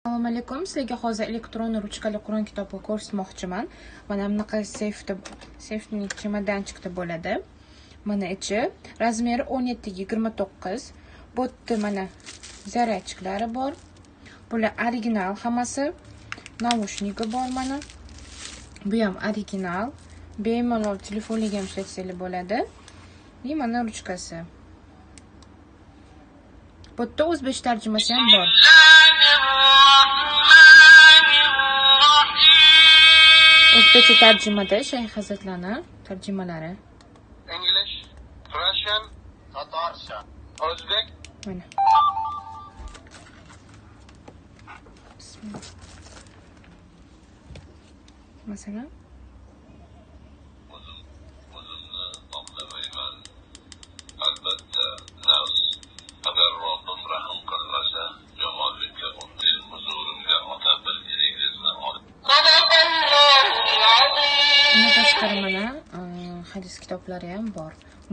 Assalomu alaykum. Sizlarga hozir elektron ruchkali Qur'on kitobini ko'rsatmoqchiman. Mana bunaqa seyfda, seyfning chemodanchikda bo'ladi. Mana ichi, razmeri 17-29. Bu yerda mana zaryadchiklari bor. Bular original hammasi. Naushniki bor mana. Bu ham original. Bemalol telefonga ham ishlatsanglar bo'ladi. И mana ruchkasi. Bu yerda o'zbekcha tarjimasi ham bor. O'zbekcha tarjimada Shayx Hazratlarni tarjimalari. English, Russian, Tatarsha, O'zbek. Mana. Bismillah. Masalan, O'zimni oqlamayman. Albatta, nafs agar Robbim rahm qilmasa, yomonlikka men huzurimga ota bir iringizni olib. Undan tashqari mana hadis kitoblari ham bor.